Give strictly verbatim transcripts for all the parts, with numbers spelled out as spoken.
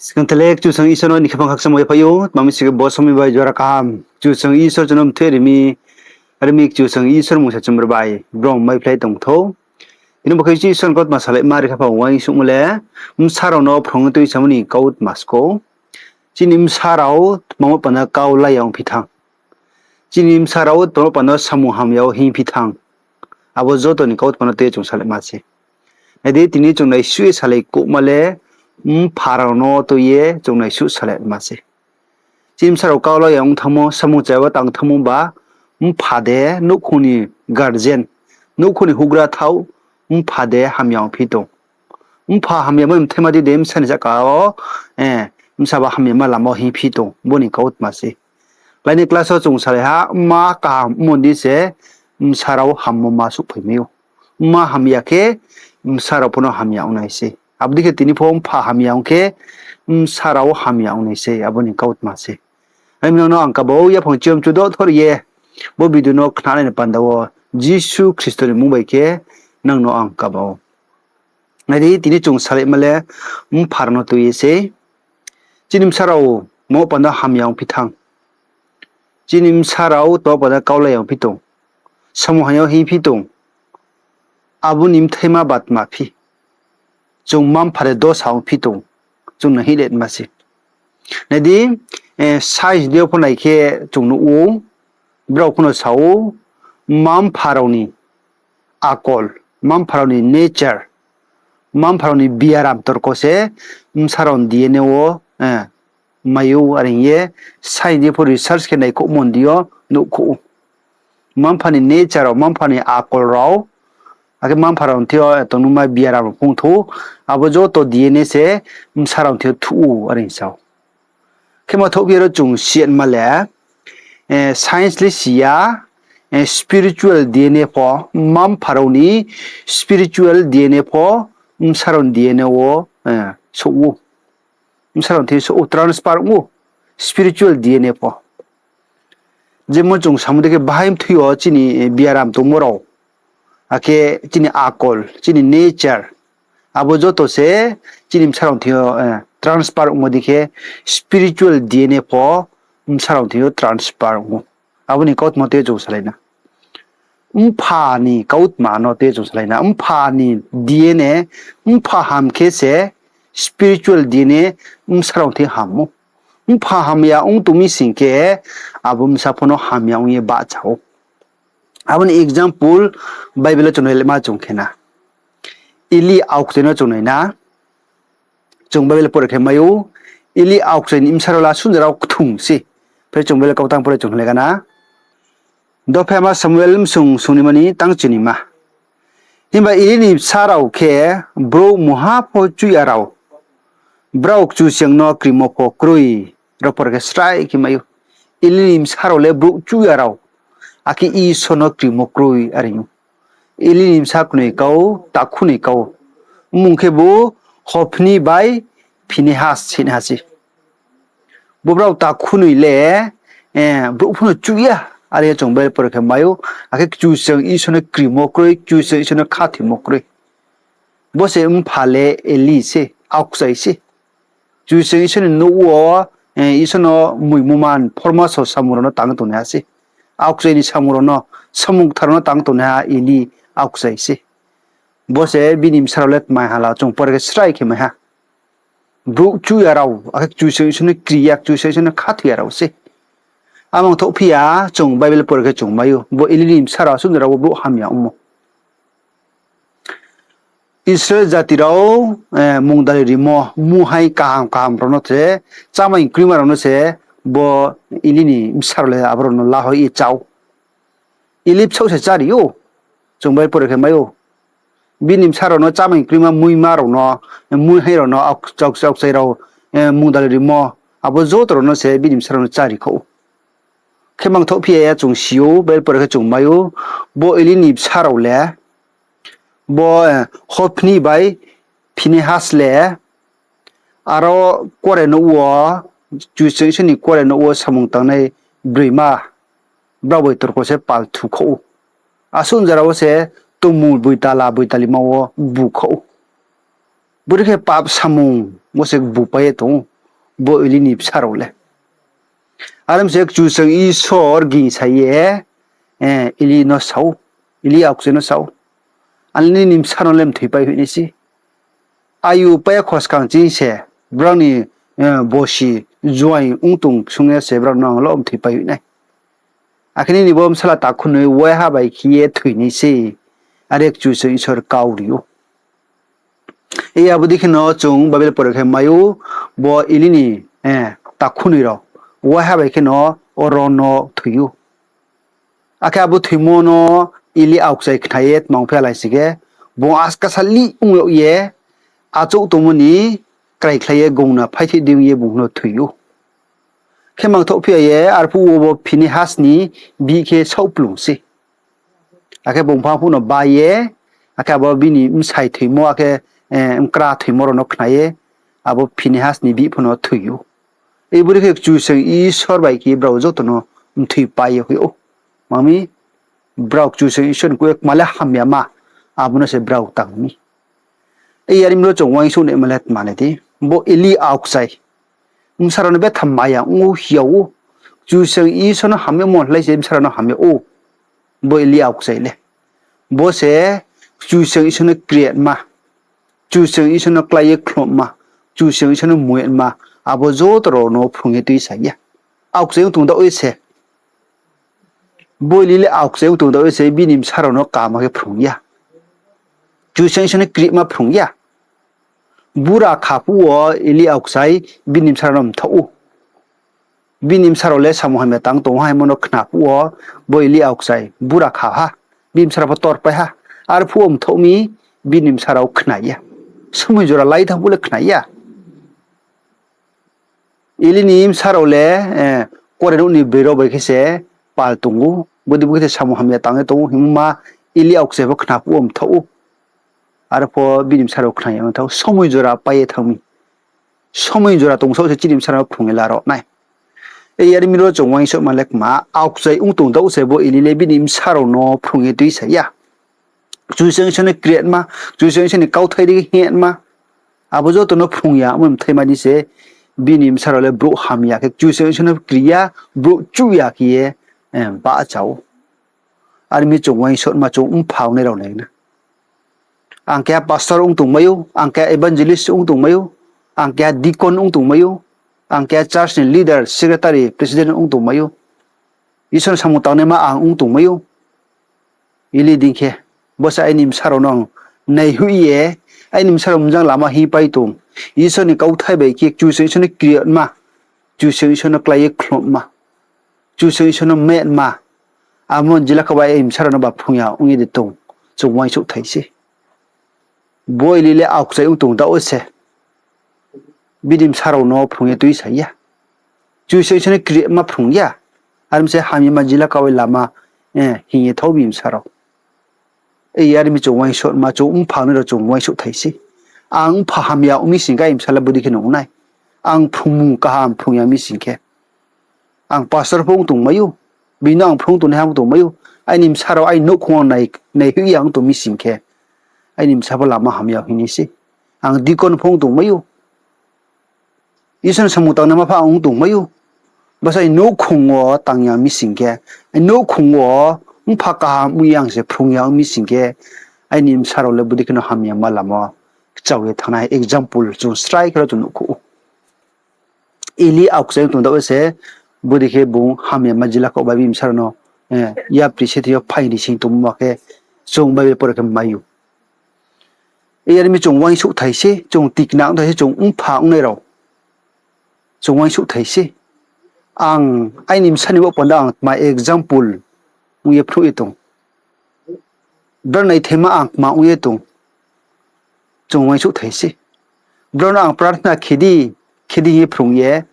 Skang tele Kchusoyang Isor no ni khephang khakchangmo yaphaih ou, tma mi sing khe bo somoing bai jora kaham Kchusoyang Isor chung no mthoih ri mi, ri mi Kchusoyang Isor mungsa chumrbai brom maiphlai tong thou. Tini bo khe Isor ni kautma salaima ri kha pha uaingsouhmo le, bsa rao no phrung tui samo ni kautma skou. Chini bsa rao tma mo panda kau la ya ongphi thanng. Chini bsa rao tma mo panda samung hamya wo hingphi thanng. Abo joto ni kautma no tui ye chung salaima se. Nai di, tini chung naisuh ye salai kouhma le, mpha rao no tui ye chung naisuh salaima se. Chini bsa rao kau la ya ong thanngmo, samung chaya wo tang thanngmo ba, mpha de, nouhkhong ni guardian, nouhkhong ni houhgra thauh, mpha de hamya ongphi tong. Mpha hamyama mthaima di de bsa ni sahka wo, bsa ba hamyama lama wo hingphi tong, bo ni kautma se. Lai ni class wo chung salai ha, mma kaham ongmo di se, bsa rao hammo ma souhphaimai ou. Mma hamya khe, bsa rao pho no hamya ong nai se. Abo dei khe tini pho mpha hamya ong khe, bsa rao hamya ong nai se, abo ni kautma se. Are mi nang no ang kaba ou yaphang chiyom chudo thor ye, bo video no khnanai ni panda wo, Jisu Khristo ni mmung bai khe, nang no ang kaba ou. Nai di, tini chung salaima le, mpha rao no tui ye se. Chini bsa rao mo panda hamya ongphi thanng. Chini bsa rao tma panda kau la ya ongphi tong. Samung hamya wo hingphi tong. Abo ni mthaima ba tma phi. Chung mma mpha de dosa ongphi tong. Chung no hih le ma se. Nai di, science dei yo pho nai khe chung nuh ou, brao pho no sa ou, mma mpha rao ni akol, mma mpha rao ni nature, mma mpha rao ni biaram torko se bsa rao ni D N A wo mai ou, are hing ye science dei yo pho research khe naikhouhmo ni di yo nuhkhouh ou. Mma mpha ni nature rao, mma mpha ni akol rao, akhe mma mpha rao ni thing yo tongnaima biaram rao phung thou, abo joto D N A se bsa rao ni thing yo thuh ou, are hing sa ou. Khe ma thouh bi aro chung siyanma le, science le si ya, spiritual D N A pho, mma mpha rao ni spiritual D N A pho, bsa rao ni D N A wo souh ou. Bsa rao ni thing yo souh ou, transfer ong ou, spiritual D N A pho. Jemon chung samo dei khe bahai mthoi yo chini biaram tongmo rao, akhe chini akol, chini nature, abo joto se chini bsa rao ni thing yo transfer ongmo dei khe spiritual D N A pho bsa rao ni thing yo transfer ong ou. Abo ni kautma tei chung salai na. Mpha ni kautma no tei chung salai na. Mpha ni D N A, mpha ham khe se spiritual D N A bsa rao ni thing yo ham ou. Mpha hamya ong tong mi sing khe, abo bsa pho no hamya ong ye bahcha ou. Abo ni example Bible wo chung nai le ma chung khe na. Eli aokchai no chung nai na. Chung Bible pore khe mai ou, Eli aokchai ni bsa rao la sunja rao kthung se. Phai chung Bible kau tang pore chung le gana. Dophe ama Samuel bsung sung ni ma ni tang chini ma. Himba Eli ni bsa rao khe brouh mungha pho chuh ya rao. Brao Kchusoyang no krimo pho kroi. Ro pore khe srai khe mai ou. Eli ni bsa rao le brouh chuh ya rao. Akhe Isor no krimo kroi are ou. Eli ni bsa knoi kau, takhu noi kau. Mmung khe bo Hophni bai Phinehas hing ha se. Bo brao takhu noi le, brouh pho no chuh ya, are ye chung Bible pore khe mai ou, akhe Kchusoyang Isor no krimo kroi, Kchusoyang Isor no khathoimo kroi. Bo se mpha le Eli se, aokchai se. Kchusoyang Isor ni nouh wo, Isor no moimo man, phormaso samung rao no tang tongnaiha se. Aokchai ni samung rao no, samung kthar rao no tang tongnaiha Eli aokchai se. Bo se bini bsa rao le tmai ha la, chung pore khe srai khe mai ha. Brouh chuh ya rao, akhe Kchusoyang Isor no kri ya, Kchusoyang Isor no khathoi ya rao se. Amang thouh phi ya, chung Bible pore khe chung mai ou, bo Eli ni bsa rao sunja rao wo brouh hamya ongmo. Israel jati rao mungdali rimo, muhai kaham kaham rao no se, chámai kroima rao no se, bo Eli ni bsa rao le abo rao no lahoi ye chá ou. Eli bsaoh se chári ou, chung Bible pore khe mai ou. Bini bsa rao no chámai kroima muima rao no, muihai rao no, aokchai rao, mungdali rimo, abo joto rao no se bini bsa rao no chári kha ou. Khe mangthouh phi ya, chung si ou, Bible pore khe chung mai ou, bo Eli ni bsa rao le, bo Hophni bai Phinehas le, aro kuarenouh wo, Kchusoyang Isor ni kuarenouh wo samung tangnai broima, brao bai torko se pal thu kha ou. Asuh jora wo se tongmung boitala boitalima wo bu kha ou. Bore khe pap samung wo se bupai ye tong ou. Bo Eli ni bsa rao le. Are mi se Kchusoyang Isor gingsa ye, eh, Eli no sa ou, Eli aokchai no sa ou, Ang le nini bsa no le mthoipai hoih nai se. Ayu pai ya khoskang ching se, brao ni, eh, bosi juaing ong tong sung ye se brao no ang le mthoipai hoih nai. Akhe nini bo bsala takhunoi waiha bai khe ye thoi nai se. Are Kchusoyang Isor kau ri ou. Iya, abo dei kheno chung Bible pore khe mai ou, bo Eli ni, eh, takhunoi rao waiha bai kheno oro no thoi ou. Akhe abo thoimo no Eli aokchai khna ye tma ong phi ya lai sing khe, bung askasa lih ong yag ye, achouh tongmo ni kraikhlai ye gongna phaithih dei ong ye bung no thoi ou. Khe mangthoh phi ya ye, arphuh wo bo Phinehas ni bihih khe saohkplung se. Akhe bung pha phuh no ba ye, akhe abo bini bsai thoimo, akhe, eh, mkra thoimo rao no khna ye, abo Phinehas ni bihih pho no thoi ou. Abo dei khe Kchusoyang Isor bai khe brao joto no mthoipai ye hoih ou. Mami, brao Kchusoyang Isor ni khui ye kma le hamyama, abo no se brao tang mi. Iya, are mi ro chung uaingsouh naima le tma nai di. Bo Eli aokchai bsa rao no betha maya ong ou, hing ya ou. Kchusoyang Isor no hamyamo hlai se bsa rao no hamya ou. Bo Eli aokchai le. Bo se Kchusoyang Isor no kri yama, Kchusoyang Isor no klái ye khlumma, Kchusoyang Isor no mui yama, abo joto rao no phrung ye tuisa ya. Aokchai ong tong daoh ye se. Bo Eli le aokchai ong tong daoh ye se bini bsa rao no kaham khe phrung ya. Kchusoyang Isor no krima phrung ya. Bura kha phuh wo Eli aokchai bini bsa rao no mthaoh ou. Bini bsa rao le samung hamya tang tong haimo no khna phuh wo, bo Eli aokchai bura kha ha, bini bsa rao pho torpai ha. Arphuh wo mthaoh mi, bini bsa rao khna ya. Somoi jora lai thanng phuh le khna ya. Eli ni bsa rao le, eh, kore nouh ni broi rao bai khe se pal tong ou. Bodei bo khe se samung hamya tang ye tong ou hingmo ma Eli aokchai pho khna phuh wo mthaoh ou. Arphuh bini bsa rao khna ya mthaoh, somoi jora pai ye thanng mi. Somoi jora tongsaoh se chini bsa rao no phrung ye la rao nai. Iya, are mi ro chung uaingsouhma le kma, aokchai ong tong daoh se bo Eli le bini bsa rao no phrung ye tuisa ya. Kchusoyang Isor no kri yama, Kchusoyang Isor ni kauthai dei khe hing yama, abo joto no phrung ya ongmo mthaima di se, bini bsa rao le brouh hamya khe Kchusoyang Isor no kri ya, brouh chuh ya khe ye, eh, bahcha ou. Are mi chung uaingsouhma chung mpha ongnai rao nai na. Ang keha pastor ong tongmai ou, ang keha evangelist ong tongmai ou, ang keha deacon ong tongmai ou, ang keha church ni leader, secretary, president ong tongmai ou. Isor ni samung tangnaima ang ong tongmai ou. Eli dei khe, bo se aini bsa rao no ang naihoih ye, aini bsa rao mjang lama hingpai tong. Isor ni kauthai bai khe Kchusoyang Isor no kri yama, Kchusoyang Isor no klái ye khlumma, Kchusoyang Isor no metma, amo jila kha bai aini bsa rao no ba phrung ya ong ye de tong, chung uaingsouh thai se. Bo Eli le aokchai ong tong daoh se, bini bsa rao no phrung ye tuisa ya. Kchusoyang Isor no kri yama phrung ya. Are mi se hamyama jila kha bai lama, eh, hing ye thao bini bsa rao. Iya, are mi chung uaingsouhma chung mpha ongnai rao chung uaingsouh thai se. Ang mpha hamya ong mi sing khe aini bsa le bodei khe no ong nai. Ang phrungmung kaham phrung ya mi sing khe. Ang pastor pho ong tongmai ou, bini no ang phrung tongnaiha ong tongmai ou, aini bsa rao aini nouhkhong ang nai, naihoih ya ong tong mi sing khe, aini bsa pho lama hamya hing nai se. Ang deacon pho ong tongmai ou, Isor ni samung tangnaima pho ang ong tongmai ou, bsa aini nouhkhong wo tang ya mi sing khe, aini nouhkhong wo mpha kaham ong ye ang se phrung ya ong mi sing khe, aini bsa rao le bodei khe no hamyama lama kchao ye thanng nai, example chung srai khe ro chung nuhkhouh ou. Eli aokchai ong tong daoh se, bodei khe bung hamyama jila kha bai bini bsa rao no, eh, yapri se thing yo phaing ri sing tongmo ma khe, chung Bible pore khe mai ou. Iya, are mi chung uaingsouh thai se, chung tikna ong thai se, chung mpha ongnai rao. Chung uaingsouh thai se. Ang aini bsa ni baoh panda ang tma example ong ye phnuh ye tong. Brao naithaima ang tma ong ye tong. Chung uaingsouh thai se. Brao no ang prarthna khe di, khe di hing ye phrung ye,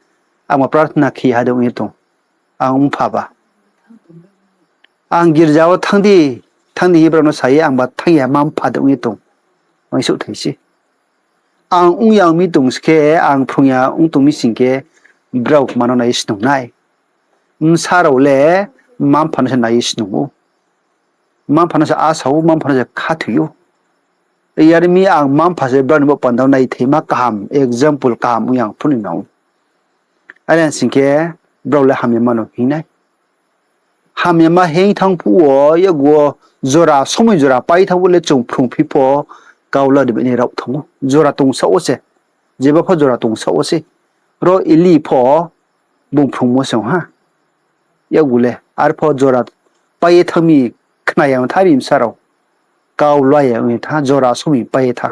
ang ba prarthna khe ya ha de ong ye tong. Ang mpha ba. Ang girja wo thanng di, thanng di hing ye brao no sa ye, ang ba thanng ya ma mpha de ong ye tong. Uaingsouh thai se. Ang ong ya ong mi tong se khe, ang phrung ya ong tong mi sing khe, brao kma no nai ye snung nai. Bsa rao le mma mpha no se nai ye snung ou. Mma mpha no se asa ou, mma mpha no se khathoi ou. Yar mi ang mma mpha se brao ni baoh panda wo naithaima kaham, example kaham ong ye ang phnuh ni nang ou. Are sing khe brao le hamyama no hing nai. Hamyama hing thanng phuh wo, yakgu wo jora somoi jora pai thanng phuh le chung phrungphi pho kau la ri bai ni rao thanng ou. Jora tongsaoh wo se, jeba pho jora tongsaoh wo se. Ro Eli pho bung phrungmo se ong ha. Yakgu le arpho jora pai ye thanng mi khna ya ong tha mi bsa rao. Kau la ya ong ye tha, jora somoi pai ye tha.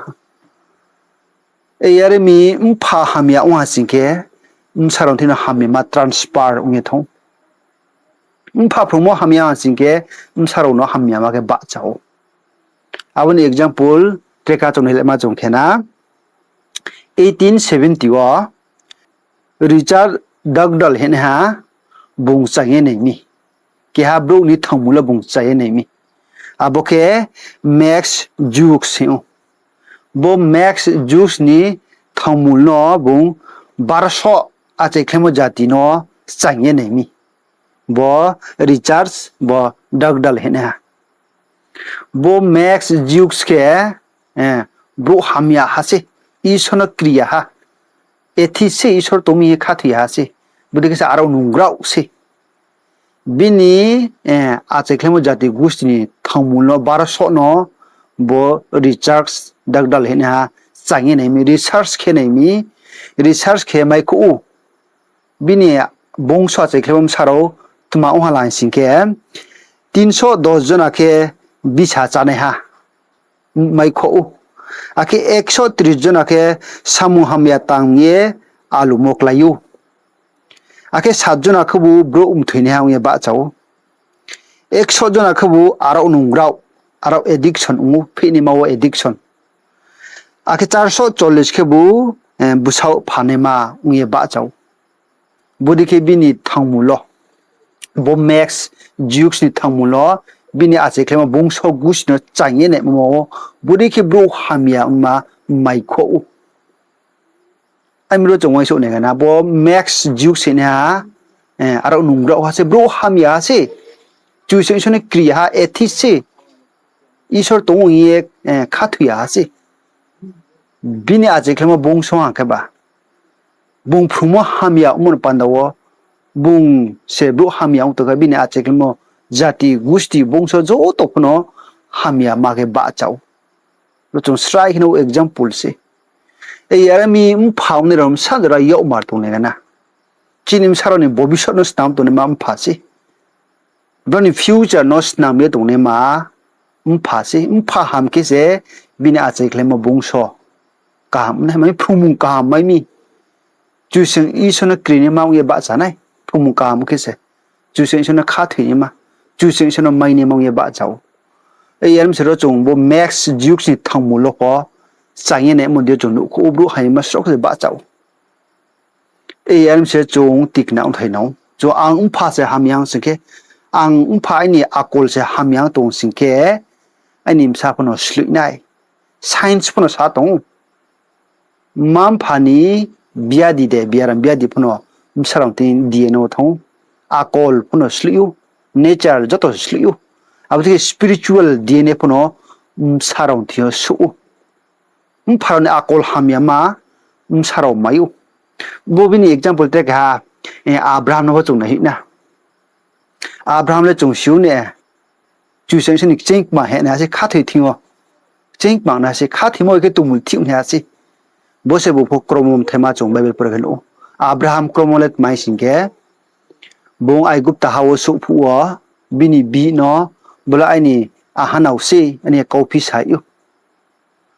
Are mi mpha hamya ong ha sing khe, bsa rao thing no hamyama transfer ong ye thanng ou. Mpha phrungmo hamya ha sing khe, bsa rao no hamyama khe bahcha ou. Abo ni example, tre ka chung nai le ma chung khe na, eighteen seventy wo Richard Dugdale hinaiha bung chaing ye nai mi. Keha brouh ni thangmul wo bung chaing ye nai mi. Abo khe Max Jukes hing ou. Bo Max Jukes ni thangmul no bung barsoh achaikhlaimo jati no chaing ye nai mi. Bo Richard, bo Dugdale hinaiha. Bo Max Jukes khe brouh hamya ha se, Isor no kri ya ha. Atheist se, Isor tong mi ye khathoi ya ha se. Bodei khe se aro nungrao se. Bini achaikhlaimo jati gusti ni thangmul no barsoh no bo Richard Dugdale hinaiha chaing ye nai mi, research khe nai mi, research khe maikhouh ou. Bini bongso achaikhlaimo bsa rao tma ong ha la sing khe, tinso dos jona khe bisa chánaiha maikhouh ou. Akhe ekso tris jona khe samung hamya tang ye alumo klái ou. Akhe sat jona khebu brouh mthoinaiha ong ye bahcha ou. Ekso jona khebu aro nungrao, aro addiction ong ou, phihnaima wo addiction. Akhe charso chollis khebu bsaoh phanaima ong ye bahcha ou. Bodei khe bini thangmul wo, bo Max Jukes ni thangmul wo, bini achaikhlaimo bongso gusti no chaing ye naimo wo, bodei khe brouh hamya ongma maikhouh ou. Ami ro chung uaingsouh nai gana, bo Max Jukes hinaiha, aro nungrao ha se, brouh hamya ha se, Kchusoyang Isor no kri ya ha, atheist se, Isor tong ou hing ye khathoi ya ha se. Bini achaikhlaimo bongso ha khe ba, bung phrungmo hamya ongmo ni panda wo, bung se brouh hamya ong tong khe bini achaikhlaimo jati gusti bongso joto pho no hamyama khe bahcha ou. Ro chung srai khe no example se. Are mi mpha ongnai rao bsa jora yakmar tongnai gana. Chini bsa rao ni bobisot no snam tongnaima mpha se. Brao ni future no snam ye tongnaima mpha se. Mpha ham khe se bini achaikhlaimo bongso kaham nai mai, phrungmung kaham mai mi. Kchusoyang Isor no krinaima ong ye bahcha nai, phrungmung kaham khe se. Kchusoyang Isor no khathoinaima, Kchusoyang Isor no mainaima ong ye bahcha ou. Are mi se ro chung bo Max Jukes ni thangmul wo pho chaing ye naimo dei yo chung nuhkhouh ou, brouh hamyama sroh khe se bahcha ou. Are mi se chung tikna ongthai nang ou. Chung ang mpha se hamya ong sing khe, ang mpha aini akol se hamya ong tong sing khe, aini bsa pho no sloih nai. Science pho no sa tong ou. Mma mpha ni biadi de, biaram biadi pho no bsa rao thing D N A wo thanng ou. Akol pho no sloih ou, nature joto sloih ou. Abo dei khe spiritual D N A pho no bsa rao thing yo souh ou. Mpha rao ni akol hamyama bsa rao mai ou. Bo bini example tre keha, Abraham no pho chung nai hih na. Abraham le chung si ou ne, Kchusoyang Isor ni kcheing kma hing naiha se khathoi thing yo. Kcheing kma naiha se khathoimo khe tongmulthih ong naiha se. Bo se bung pho kromo mthaima chung Bible pore khe nuh ou. Abraham kromo le tma hing sing khe, bung Aigupta ha wo souh phuh wo, bini bihih no, bo le aini ahanao se, aini kauphi sa ou.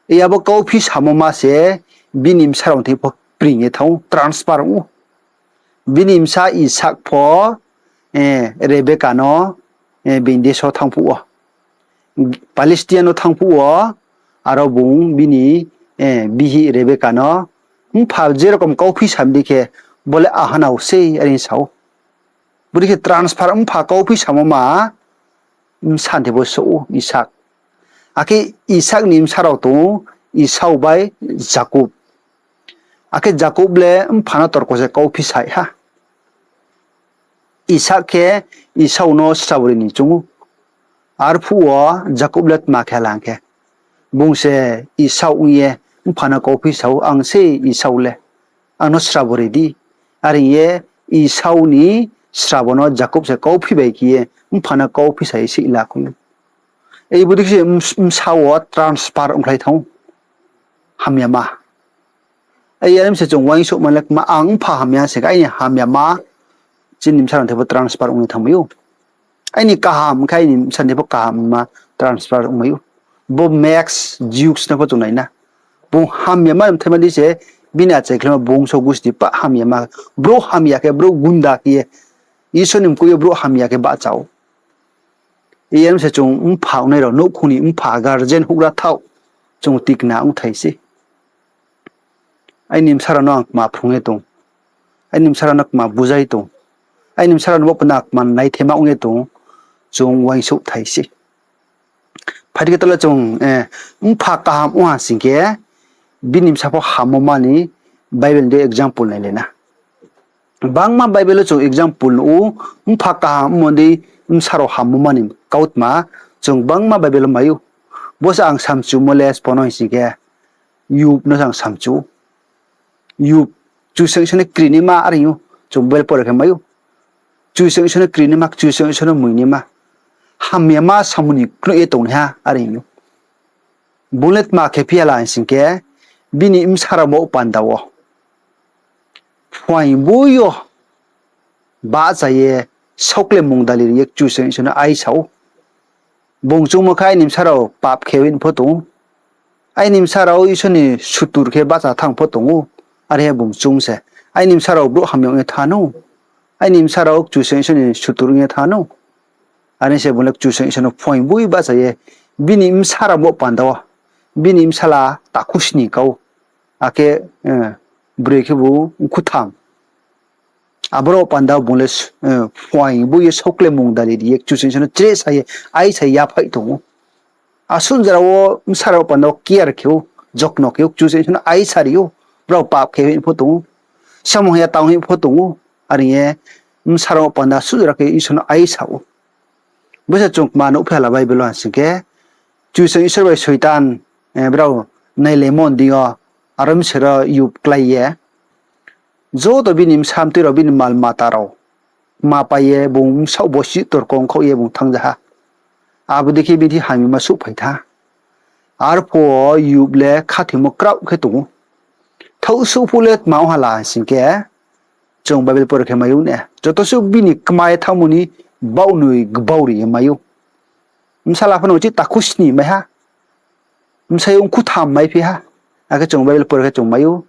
Abo kauphi samo ma se bini bsa rao thing pho pring ye thanng ou, transfer ong ou. Bini bsa Isak pho Rebeka no being desh wo thanng phuh wo, Palestine no thanng phuh wo, aro bung bini bihih Rebeka no mpha je rokom kauphi sa mi dei khe, bo le ahanao se, are sa ou. Bodei khe transfer mpha kauphi samo ma bsa thing pho souh ou Isak. Akhe Isak ni bsa rao tong ou Esau bai Jakob. Akhe Jakob le mpha no torko se kauphi sa ha. Isak khe Esau no srabo ri ni choung ou. Arphuh wo Jakob le tma khe la hing khe, bung se Esau ong ye mpha no kauphi sa ou, ang se Esau le, ang no srabo ri di. Are hing ye Esau ni srabo no Jakob se kauphi bai khe ye, mpha no kauphi sa ye seihla khui ou. Ei bodei khe se bsa wo transfer ongkhlai thanng ou. Hamyama. Ei are mi se chung uaingsouhma le kma, ang mpha hamya se khe aini hamyama chini bsa rao ni thai pho transfer ong ye thanngmai ou. Aini kaham khe aini bsa ni thai pho kahamma transfer ongmai ou. Bo Max Jukes no pho chung nai na. Bung hamyama mthaima dei se, bini achaikhlaima bungso gusti pah hamyama. Brouh hamya khe, brouh gunda khe ye, Isor ni mkoih yo brouh hamya khe bahcha ou. Iye mi se chung mpha ongnai rao, nouhkhong ni mpha, guardian houhgra thaoh, chung tikna ongthai se. Aini bsa rao no ang kma phrung ye tong, aini bsa rao no kma bujai tong, aini bsa rao no bo panda kma naithema ong ye tong, chung uaingsouhthai se. Phai di khe taoh le chung, mpha kaham ong ha sing khe, bini bsa pho hammo mani Bible ni example nailai na. Bangma Bible wo chung example nuh ou, mpha kaham ongmo dei bsa rao hammo mani kautma chung bangma Bible wo mai ou. Bo se ang samchumo le sbo no hing sing khe, Job no se ang samchu ou. Job, Kchusoyang Isor no krinaima are hing ou, chung Bible pore khe mai ou. Kchusoyang Isor no krinaima, Kchusoyang Isor no muinaima. Hamyama samung ni knoih ye tongnaiha are hing ou. Bung le tma khe phi ha la hing sing khe, bini bsa rao bo panda wo phuaing boi yo bahcha ye, saokle mungdali ri ye Kchusoyang Isor no aisa ou. Bung choungmo khe aini bsa rao pap khe ye pho tong ou. Aini bsa rao Isor ni sutur khe bahcha thanng pho tong ou. Are he bung choung se. Aini bsa rao brouh hamya ong ye thanng nou. Aini bsa rao Kchusoyang Isor ni sutur ong ye thanng nou. Are se bung le Kchusoyang Isor no phuaing boi bahcha ye, bini bsa rao bo panda wo, bini bsala takhu sni kau, akhe broi khebu mkhutham. Aboro panda wo bung le phuaing boi ye saokle mungdali ri ye Kchusoyang Isor no chrehsa ye, aisa ye yaphaih tong ou. Asuh jora wo bsa rao panda wo care khe ou, jotno khe ou, Kchusoyang Isor no aisa ri ou, brao pap khe ye pho tong ou, samung hamya tang ye pho tong ou, are hing ye bsa rao panda asuh jora khe Isor no aisa ou. Bo se chung kma nuhphi ha la Bible wo hing sing khe, Kchusoyang Isor bai Soitan, brao nailaimo ni deing yo, aro mi se ro Job klái ye, joto bini bsa mtoi rao, bini mal mata rao kma pai ye bung bsaoh bosi torkong khaoh ye bung thanngja ha. Abo dei khe bini thing hamyama souhphai tha. Arphuh wo Job le khathoimo kraoh khe tong ou. Thaoh suh phuh le tma ong ha la hing sing khe, chung Bible pore khe mai ou ne, joto suh bini kma ye thanngmo ni baohnoi gbau ri ye mai ou. Bsala pho no chih takhu sni mai ha. Bsayouh mkhutham maiphi ha. Akhe chung Bible pore khe chung mai ou.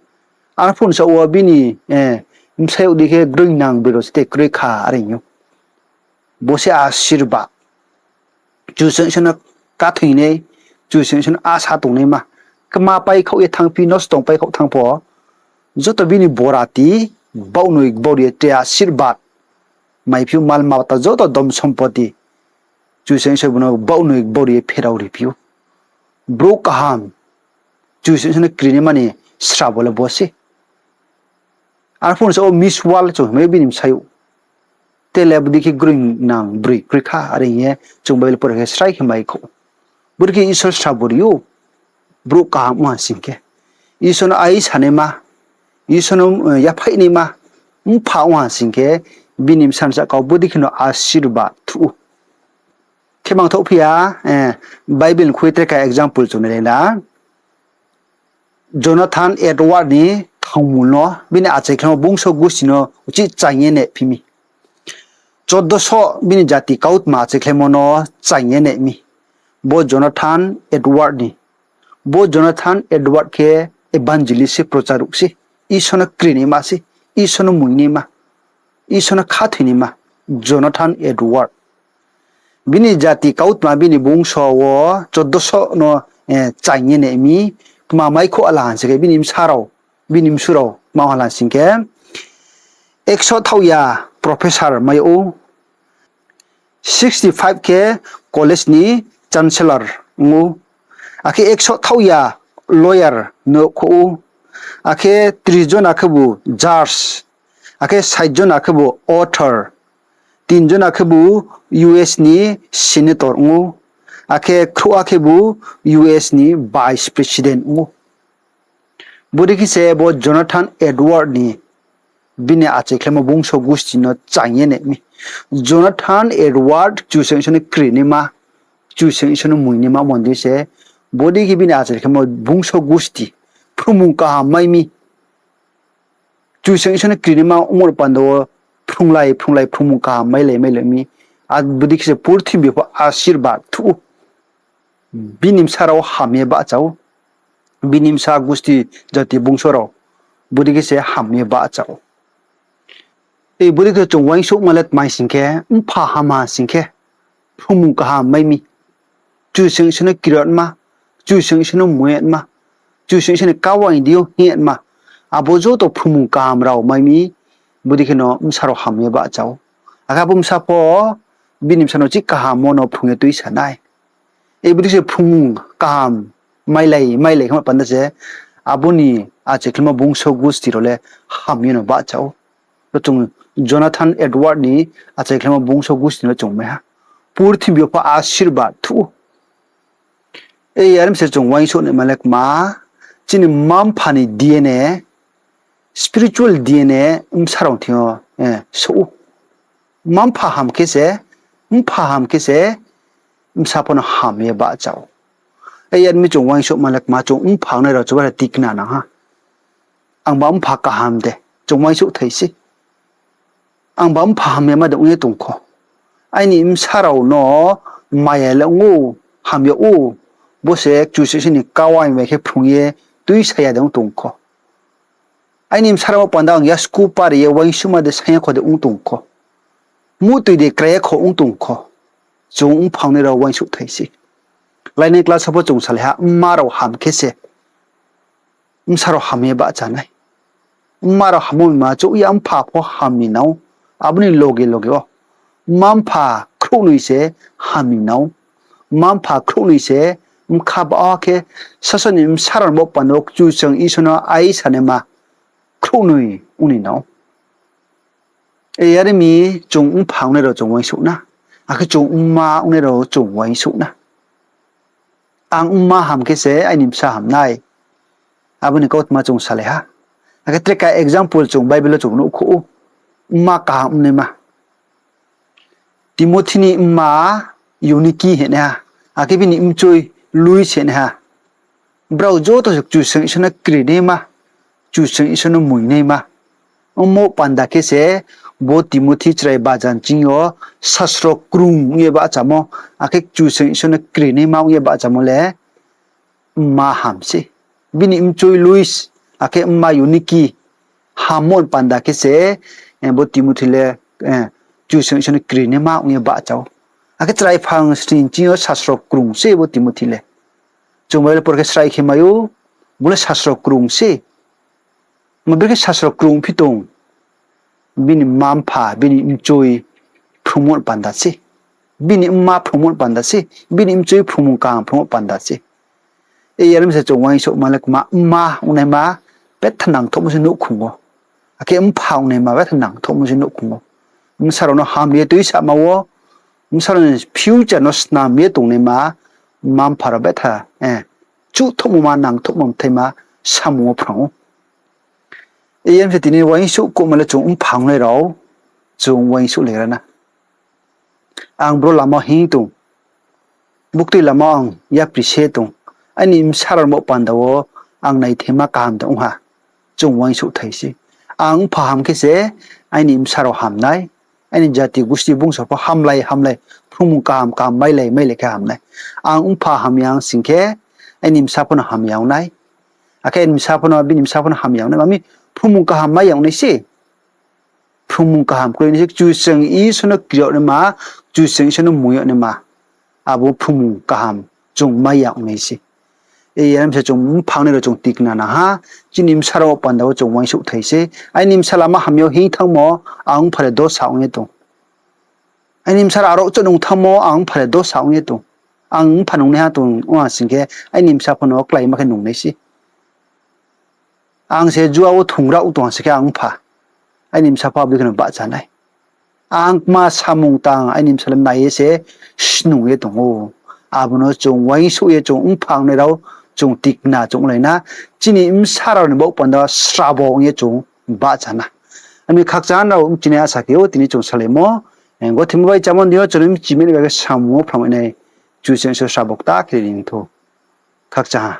Arphuh ni saoh wo bini bsayouh dei khe groingnang broi rao se te kroi kha are hing ou. Bo se asirbad. Kchusoyang Isor no kathoinai, Kchusoyang Isor no asa tongnaima. Kma pai khaoh ye thanngphi, nosto pai khaoh thanng pho, joto bini borati baohnoi gbau ri ye tre asirbad maiphi ou, mal mata joto dhon sompoti. Kchusoyang Isor bung no baohnoi gbau ri ye pherao riphi ou. Brouh kaham, Kchusoyang Isor no krinaima ni srabo le bo se. Arphuh ni saoh wo Miss World chung hingmai ou bini bsayouh. Tele bodei khe groingnang broi kroi kha are hing ye chung Bible pore khe srai khe mai khou. Bodei khe Isor srabo ri ou, brouh kaham ong ha sing khe, Isor no aisanaima, Isor no yaphaihnaima mpha ong ha sing khe, bini bsa ni sahka wo bodei khe no asirbad thuh ou. Khe mangthoh phi ya, Bible ni khui tre ka example chung nailai na. Jonathan Edward ni thangmul no, bini achaikhlaimo bungso gusti no uchih chaing ye nai phi mi. Chodoso bini jati kautma achaikhlaimo no chaing ye nai mi. Bo Jonathan Edward ni. Bo Jonathan Edward khe evangelist se, procharuh se. Isor no krinaima se, Isor no muinaima, Isor no khathoinaima, Jonathan Edward. Bini jati kautma, bini bungso wo chodoso no chaing ye nai mi, kma mai khouh ha la hing sing khe, bini bsa rao, bini bsu rao kma ha la sing khe, ekso thaoh ya professor mai ou, sixty five khe college ni chancellor ong ou, akhe ekso thaoh ya lawyer no khouh ou, akhe tris jona khebu judge, akhe sait jona khebu author, tin jona khebu U S ni senator ong ou, akhe khrouhha khebu U S ni vice president ong ou. Bodei khe se bo Jonathan Edward ni bini achaikhlaimo bungso gusti no chaing ye nai mi. Jonathan Edward, Kchusoyang Isor no krinaima, Kchusoyang Isor no muinaima mondei se, bodei khe bini achaikhlaimo bungso gusti phrungmung kaham mai mi. Kchusoyang Isor no krinaima ongmo ni panda wo phrunglai phrunglai phrungmung kaham mailai mailai mi. A bodei khe se purthimbi yo pho asirbad thuh ou. Bini bsa rao ham ye bahcha ou. Bini bsa gusti jati bungso rao bodei khe se ham ye bahcha ou. Bodei khe chung uaingsouhma le tma sing khe, mpha hamha sing khe phrungmung kaham mai mi. Kchusoyang Isor no kri yagma, Kchusoyang Isor no mui yagma, Kchusoyang Isor ni kau aini deing yo hing yagma, abo joto phrungmung kaham rao mai mi. Bodei khe no bsa rao ham ye bahcha ou. Akhe abo bsa pho bini bsa no chih kaham wo no phrung ye tuisa nai. Bodei se phrungmung kaham mailai mailai khe ma panda se, abo ni achaikhlaimo bungso gusti rao le ham ye no bahcha ou. Chung Jonathan Edward ni achaikhlaimo bungso gusti no chung mai ha. Purthimbi yo pho asirbad thuh ou. Are mi se chung uaingsouh naima le kma, chini mma-mpha ni D N A, spiritual D N A bsa rao thing yo souh ou. Mma-mpha ham khe se, mpha ham khe se bsa pho no ham ye bahcha ou. Are mi chung uaingsouhma le kma, chung mpha ongnai rao chuba tikna nang ha. Angba mpha kaham de, chung uaingsouhthai se. Angba mpha hamyama de ong ye tong kho. Aini bsa rao no maya le ong ou, ham yag ou, bo se Kchusoyang Isor ni kau aini bai khe phrung ye tuisa ya de ong tong kho. Aini bsa rao panda ang yasku pari ye uaingsouhma de saing ya kho de ong tong kho. Muhtoi de krai ya kho ong tong kho. Chung mpha ongnai rao uaingsouhthai se. Lainai class wo pho chung salai ha, mma rao ham khe se bsa rao ham ye bahcha nai. Mma rao hammo ma chouh ya mpha pho ham ni nang ou. Abo ni loge loge wo mma-mpha khrouhnoi se ham ni nang ou. Mma-mpha khrouhnoi se bkha ba khe sasao ni bsa rao ni baoh panda wo Kchusoyang Isor no aisanaima khrouhnoi ong ni nang ou. Are mi chung mpha ongnai rao chung uaingsouh na, akhe chung mma ongnai rao chung uaingsouh na. Ang mma ham khe se aini bsa ham nai. Abo ni kautma chung salai ha. Akhe tre ka example chung Bible wo chung nuhkhouh ou. Mma kaham ongnaima. Timothi ni mma Euniki hinaiha, akhe bini mchoi Lois hinaiha. Brao joto se Kchusoyang Isor no krinaima, Kchusoyang Isor no muinaima. Ongmo panda khe se bo Timothi chrai bajan ching yo sasro krung ong ye bahchamo, akhe Kchusoyang Isor no krinaima ong ye bahchamo le mma ham se. Bini mchoi Lois, akhe mma Euniki hammo panda khe se, bo Timothi le Kchusoyang Isor no krinaima ong ye bahcha ou. Akhe chrai phang sning ching yo sasro krung se bo Timothi le. Chung Bible por khe srai khe mai ou, bung le sasro krung se. Ma bre khe sasro krung phi tong? Bini mma-mpha, bini mchoi phrungmo panda se. Bini mma phrungmo panda se. Bini mchoi phrungmung kaham phrungmo panda se. Are mi se chung uaingsouhma le kma, mma ongnaima betha nangthouhmo se nouhkhong wo. Akhe mpha ongnaima betha nangthouhmo se nouhkhong wo. Bsa rao no ham ye tuisama wo, bsa rao ni future no snam ye tongnaima, mma-mpha rao betha chuhthouhmo ma nangthouhmo mthaima samung wo phrang ou. Are mi se tini uaingsouh kouhma le chung mpha ongnai rao, chung uaingsouh le ra na. Ang bro lama hing tong, buktui lama ang yapri se tong, aini bsa rao ni baoh panda wo ang naithaima kaham de ong ha, chung uaingsouhthai se. Ang mpha ham khe se aini bsa rao ham nai, aini jati gusti bungso pho hamlai hamlai, phrungmung kaham kaham mailai mailai khe ham nai. Ang mpha hamya ong sing khe, aini bsa pho no hamya ong nai. Akhe aini bsa pho no, bini bsa pho no hamya ong nai. Ma mi, phrungmung kaham mai ya ong nai se. Phrungmung kaham kroi nai se, Kchusoyang Isor no kri yag naima, Kchusoyang Isor no mui yag naima, abo phrungmung kaham chung mai ya ong nai se. Are mi se chung mpha ongnai rao chung tikna nang ha, chini bsa rao panda wo chung uaingsouhthai se. Aini bsa lama hamya wo hing thanngmo, ang mpha le dosa ong ye tong. Aini bsa rao aro chouh nung thanngmo, ang mpha le dosa ong ye tong. Ang mpha nungnaiha tong ong ha sing khe, aini bsa pho no kláima khe nung nai se. Ang se jua wo thungra ong tong ha sing khe ang mpha, aini bsa pho abo dei khe no bahcha nai. Ang kma samung tang aini bsa le nai ye se snung ye tong ou. Abo no chung uaingsouh ye chung mpha ongnai rao chung tikna chung onglai na. Chini bsa rao ni baoh panda srabo ong ye chung bahcha na. Abo ni khakchang nrao mchinai asa khe ou tini chung salaimo. Gothe mo bai chámo ni deing yo chung no mchimai ni bai khe samung wo phrangmai nai Kchusoyang Isor srabo kta khe ri ni thou. Khakchang ha.